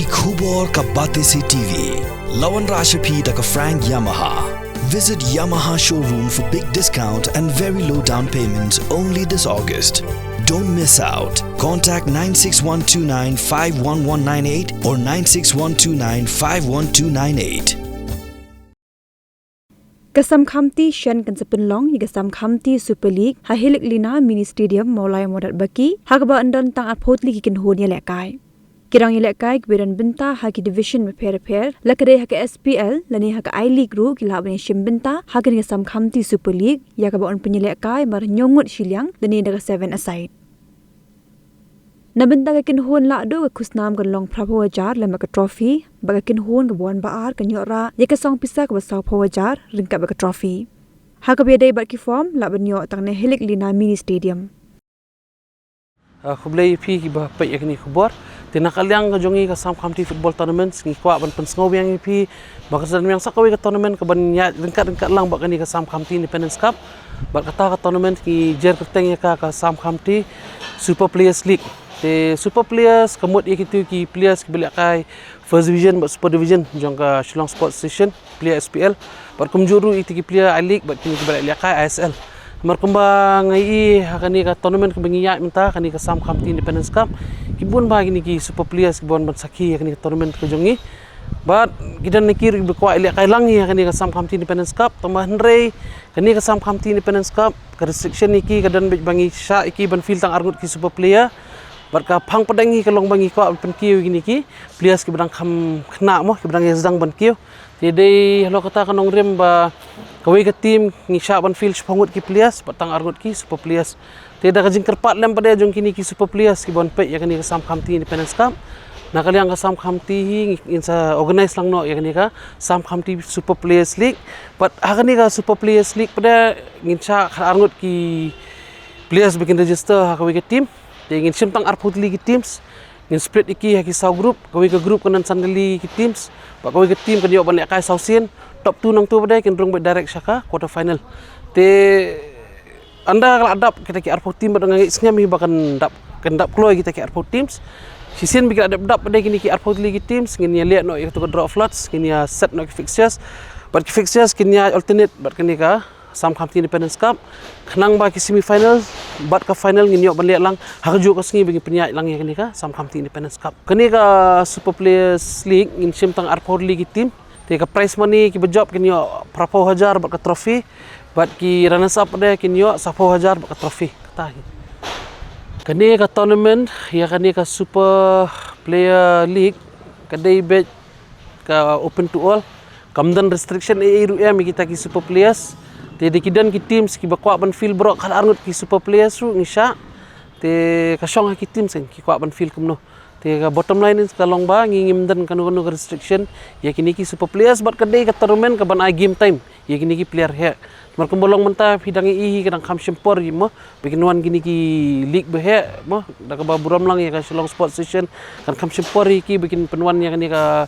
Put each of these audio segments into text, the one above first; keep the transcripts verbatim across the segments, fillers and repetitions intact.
Ki khubor ka Batesi T V. La wanrah sha phi da ka Frank Yamaha. Visit Yamaha showroom for big discount and very low down payments only this August. Don't miss out. Contact nine six one two nine five one one nine eight or nine six one two nine five one two nine eight. Ka Sam Khamti shen kan sa pynlong ïa ka Sam Khamti Super League ha Hilik Lina Mini Stadium, Mawlai Modat Baki, ha kaba yn don tang arphew tylli ki kynhun ïalehkai. Ki rang ïalehkai kiba don bynta ha ki division bapher bapher, la ka dei ha ka S P L lane ha ka I-League ruh ki lah ban ïashim bynta ha kane ka Sam Khamti Super League, ïa kaba yn pynïalehkai mar hynñiew ngut shiliang lane da ka seven a side. Na bynta ka kynhun lahduh, ka khusnam kan long phraphew hajar lem bad ka trophy, bad ka kynhun kaba wan ba ar kan ïoh rah ïa ka song pisa kaba sawphew hajar ryngkat bad ka trophy. Ha kaba ïadei bad ki form, lah ban ïoh tang na Hilik Lina Mini Stadium. Ah, khublei ïa phi kiba peit ïa kane ka khubor. Te na ka liang ka jong ngi ka Sam Khamti Football Tournament, ngi kwah ban pynsngew biang ïa phi ba ka sa don biang sa kawei ka tournament kaban ïaid ryngkat ryngkat lang bad kane ka Sam Khamti Independence Cup. Bad kata ka tournament ngi jer kyrteng ïa ka, ka Sam Khamti Super Players League. Te Super Players ka mut ïa kito ki players kiba lehkai First Division bad Super Division jong ka Shillong Sports Association, player S P L. Bad kumjuh ruh ïa kito ki player I-League bad kine kiba lehkai I S L. Namar kumba nga ïohi ha kane ka tournament kaba ngi ïaid mynta, kane ka Sam Khamti Independence Cup, ki bun bha kine ki super players kiba wan ban sakhi ha kane ka tournament ka jong ngi. Bad ki don na ki ruh kiba kwah ïalehkai lang ïa kane ka Sam Khamti Independence Cup, tangba hynrei kane ka Sam Khamti Independence Cup, ka restriction ïa ki ka don beit ba ngi shah ïa ki ban field tang arngut ki super player. Bad ka phang pdeng hi ka long ba ngi kwah ban pynkiew ïa kine ki players kiba dang kham khynnah mo, kiba dang ïa sdang ban kiew. Te dei halor kata ka nongrim ba kawei ka team ngi shah ban field shiphew ngut ki players bad tang arngut ki super players. Te da ka jingkyrpad lem pat de jong kine ki super players kiba wan peit ïa kane ka Sam Khamti Independence Cup, na ka liang ka Sam Khamti hi ngin sa organise lang noh ïa kane ka Sam Khamti Super Players League. Bad ha kane ka Super Players League pat de ngin shah khat arngut ki players ba kin register ha kawei ka team. Te ngin shim tang arphew tylli ki teams. Ngin split ïa ki ha ki saw group, kawei ka group kan don san tylli ki teams. Bad kawei ka team kan ïoh ban lehkai saw sien. Top two nangto pat de kin rung beit direct sha ka quarter final. Te ynda ka la dap kita ki arphew team bad nga ngeit sngewbha hi ba kan dap, kan dap kloi kita ki arphew teams. Shisien ba ki la dap dap pat de kine ki arphew tylli ki teams, ngin ïa leh noh ïa kato ka draw of lots, ngin ïa set noh ki fixtures. Bad ki fixtures kin ïa alternate bad kane ka Sam Khamti Independence Cup. Khnang ba ki semi final bad ka final ngin ïoh ban leh lang ha kajuh ka sngi ba ngin pynïaid lang ïa kane ka Sam Khamti Independence Cup. Kane ka Super Players League ngin shim tang arphew tylli ki team. Te ka prize money kiba jop kin ïoh phraphew hajar bad ka trophy. Bad ki runners up de kin ïoh sawphew hajar bad ka trophy. Kata hi. Kane ka tournament ïa kane ka Super Player League ka dei beit ka open to all. Kam don restriction ei ei ruh em ïa kita ki super players. Te dei ki don ki teams kiba kwah ban field baroh khat arngut ki super players ruh ngi shah. Te ka shong ha ki teams kan ki kwah ban field kumno. Te ka bottom line is ka long ba ngi ngim don kano kano ka restriction ïa kine ki super players bad ka dei ka tournament kaban ai game time ïa kine ki player heh. Namar kumba long mynta phi dang ïohi ka dang kham shim por hi mo. Ba kin wan kine ki league ba heh mo, da kaba burom lang ïa ka Shillong Sports Association, kan kham shim por ïa ki ba kin pynwan ïa kane ka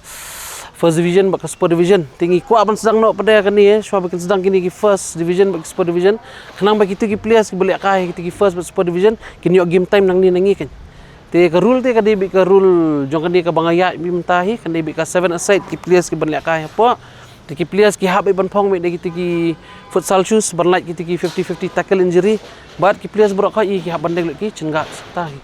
first division bad ka super division. Te ngi kwah ban sdang noh pat de kane, eh, shuwa ba kin sdang kine ki first division bad ki super division. Khnang ba kito ki players kiba lehkai ha kito ki first bad super division kin ïoh game time nangne nangne kan. Te ka rule te ka dei beit ka rule jong kane kaba nga ïaid mynta hi, ka dei beit ka seven a side ki players kiban lehkai hapoh. Te ki players ki hap beit ban phong beit da kito ki futsal shoes ban lait kito ki fifty fifty tackle injury. Bad ki players baroh khoit hi ki hap ban deng lut ki shin guards. Kata hi.